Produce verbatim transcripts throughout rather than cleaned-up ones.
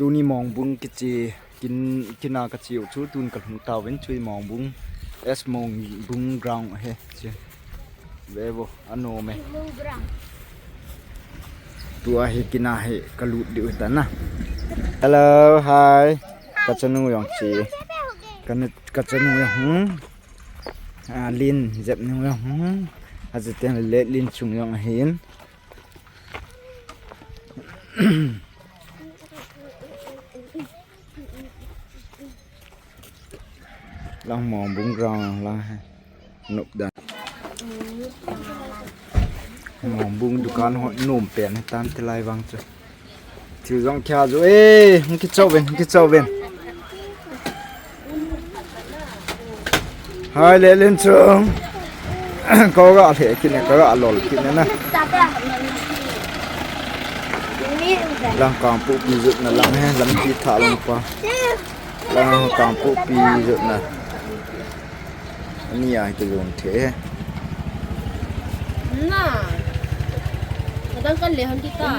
Tuni Mongbung kiche, kin, kina kache u chu tun kalhung tauvin, chu Mongbung, S Mongbung ground ahi, chu. Ve vo, anom e. Tua hi kina hi kalut diu hita na. Hello, hi. Kachanu jong che. Kana, kachanu jong, hmm. A, lin jep nu jong, hmm. Ache teng le lin chung jong ahin. Lang Mongbung ground lang he. Nop dan. Mongbung dukan ho nom pen he tan te lai vang chu. Thil jong kia ju e, hung kichou ven, hung kichou ven. Hai le lin chung. Ko ga le kine, ko ga lol kine na. Lang Kangpokpi jotna lang he, lampi thah lang pa. Lang Kangpokpi jotna. Ani a kilung the. Na. Kadang kan le han kita.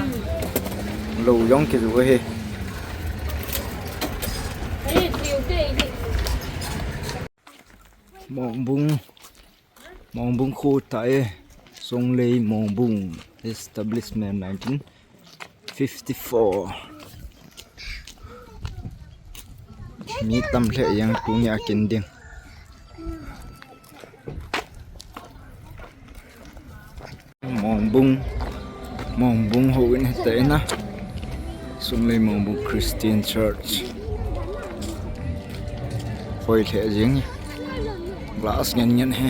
Lo jong kilu he. Ai, tiu te di. Mongbung, Mongbung kho ta e. Songlei Mongbung establishment nineteen fifty-four. Mi tam lheh jeng tuni a kin ding. Mongbung, Mongbung houin hita ina. Songlei Mongbung Christian Church. Hoi lheh jeng. Glass ngen ngen he.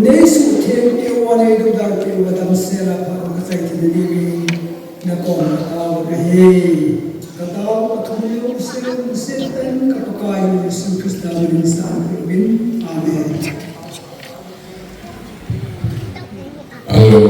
Nei suhtheng peh uva, nei dodal peh uva, damsel a pha uva kachaina diuvin nakoma katao ahi. Katao kathum jouse, Setan ka Pakai Jesu Christa minin san peuvin. Amen. Hello.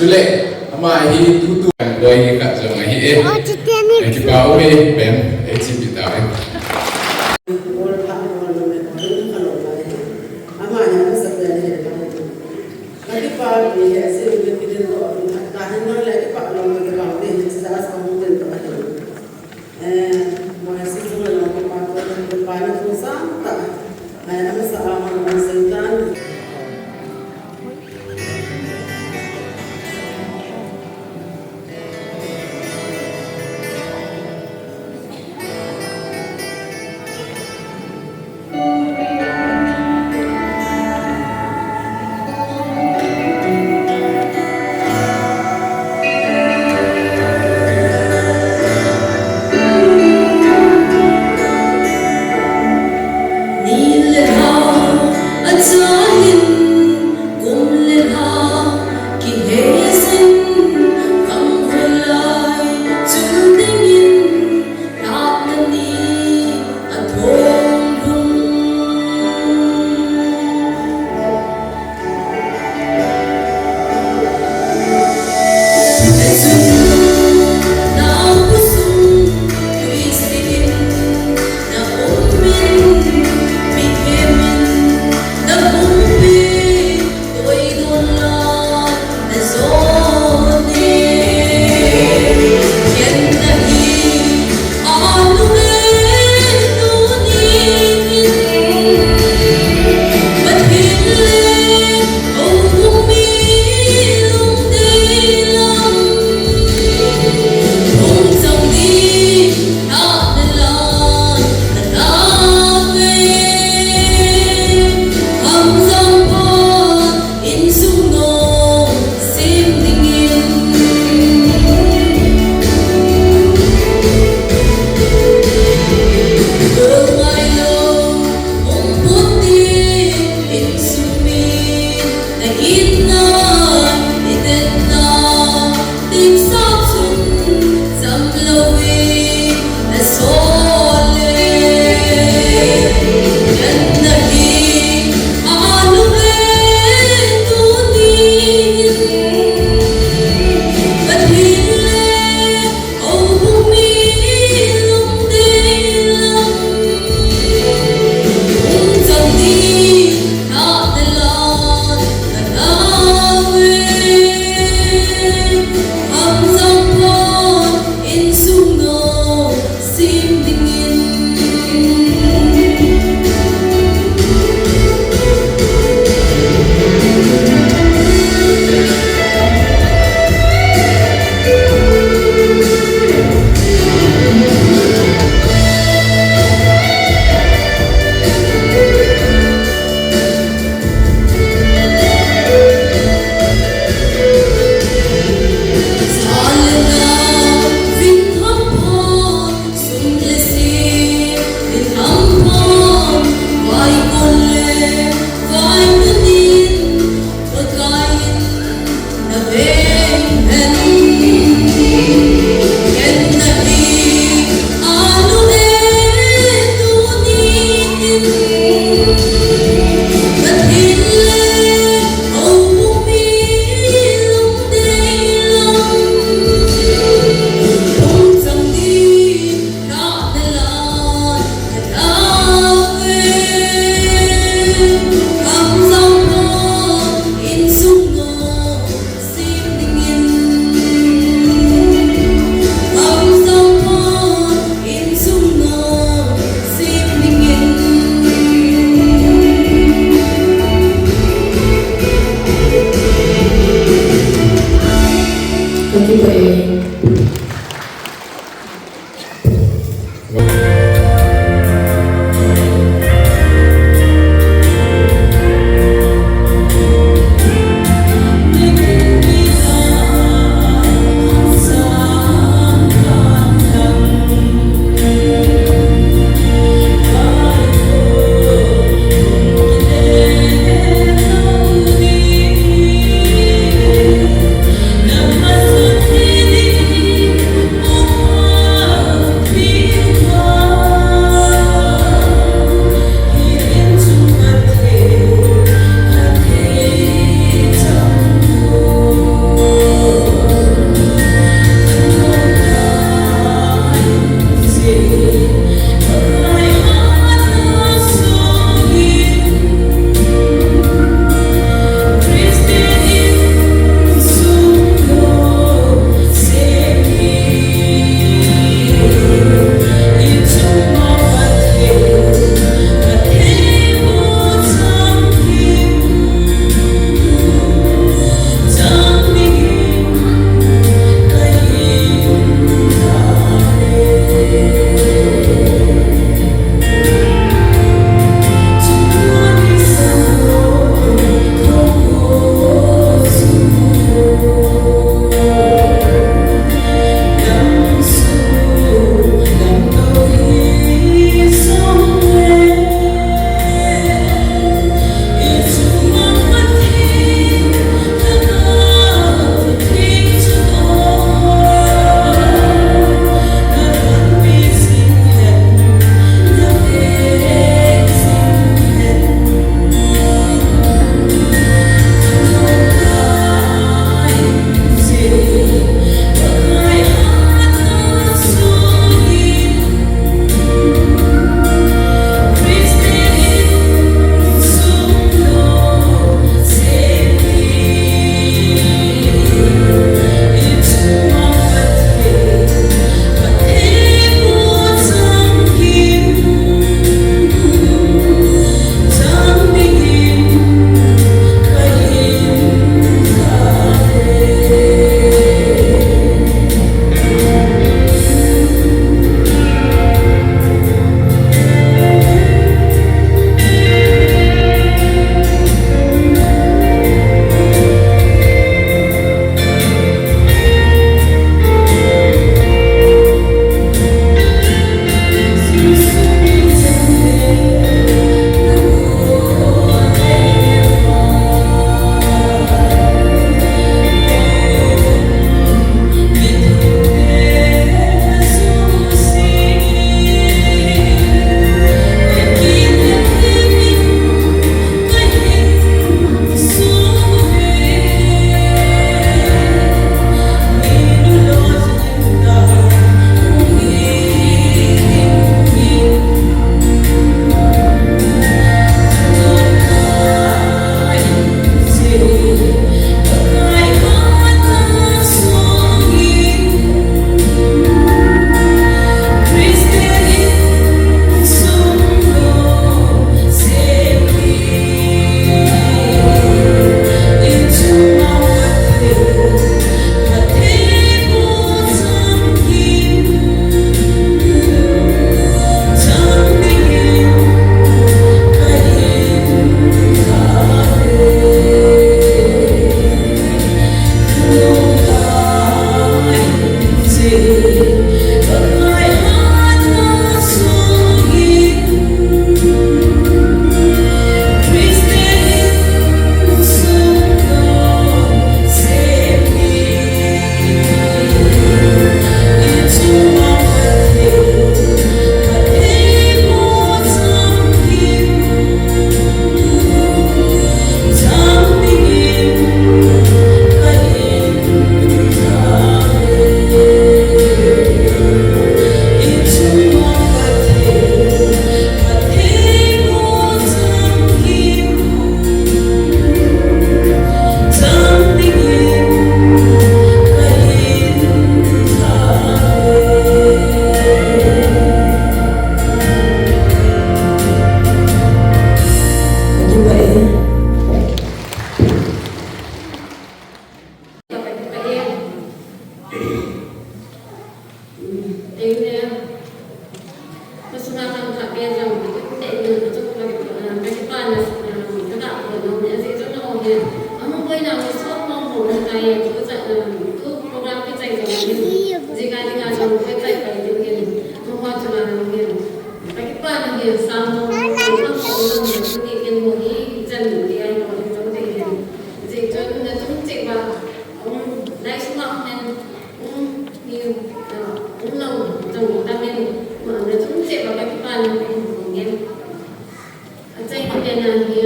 Le, ama hi tutu kan koi hi khat jong ahi e. Kipa ume, Ben, e chi pi ta e. Ama hi ama sa pen hi. Ka kipa pi hi, a si u pi din lo, ka hin nang le kipa lo, ka kipa pi hi, si sa sa hung din to ahi. Eh, mo si sa lo, kipa to, kipa na to sa ta. Eh, ama sa ama na sa tan. Masuna kan kha pe jong, te ni chu ka, ka kipana, ka ga ko nom ne, ajeh chu nangho hi, ahung boina ho sot mong mong tai, tu cha, tu program kichai jong, jing a ding a jong, kichai pai ding hin, nangho chunga jong hin, ka kipana hi sang mong mong, ka ko nom ne, tu ni kin mo hi, chan ni ai mo, tu te hin. Ajeh chu na chung che ba, um, lai sunga hin, um, ni, uh, um, lo, jong, tamin, ma, na chung che ba, ka kipana, um, ngen. Achaina pen ahi,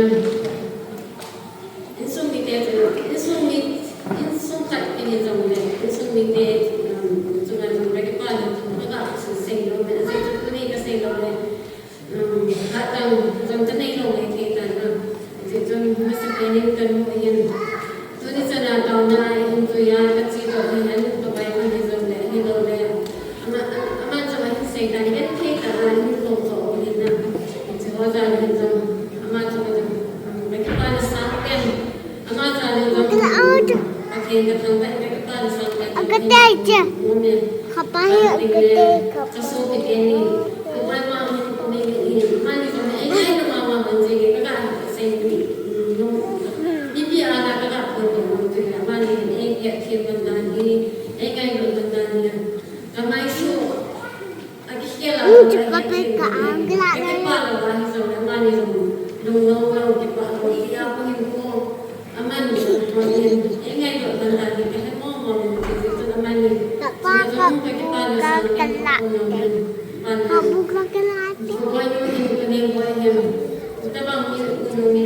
insung mite chu, insung mi, insung khat kiti jongle, insung mite, um, chunga jong ka kipana thu ka ga sei lou, ajeh chu tuni ka sei lou le, um, hatah jong ka nei lou le thei tan a. Ajeh chu masapen in ka nu hin, tuni chan a taona a hin tui a ka che doh hi, ka nu ka bai ka hi jongle, hilou le. Ama, ama jong ahin sei tan, genthei tah a ahin phong doh u ahin na. Hiche ho jal hin jong, ama jong, um, ka kipana sang pen. Ama jal hin jong, Pathen ka thangvah in ka kipana sang pen jong ahin um e. Ka sopi teni, ka koima hin, ni, ni, amani jong eingai lou mama man jing e, ka ga sei ni, um, no. Mipi a na ka ga phon doh u chu, amani hin eihethem man dan hi, eingai lou man dan hi. Ka maisu akikhel a, ka kipa lou a hi jong, amani jong lunglhai lou, kipa lou, tia ko hin ko, aman jong ko hin, eingai lou man dan hi, ka he mo mo lou, ti ti chu amani. Ka pa ka bu ka la te. Ka bu ka la te. Ko nu hin, ko ne ko hin, tabang ni, ko nu ni.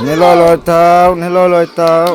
Niloi loi tau, niloi loi tau.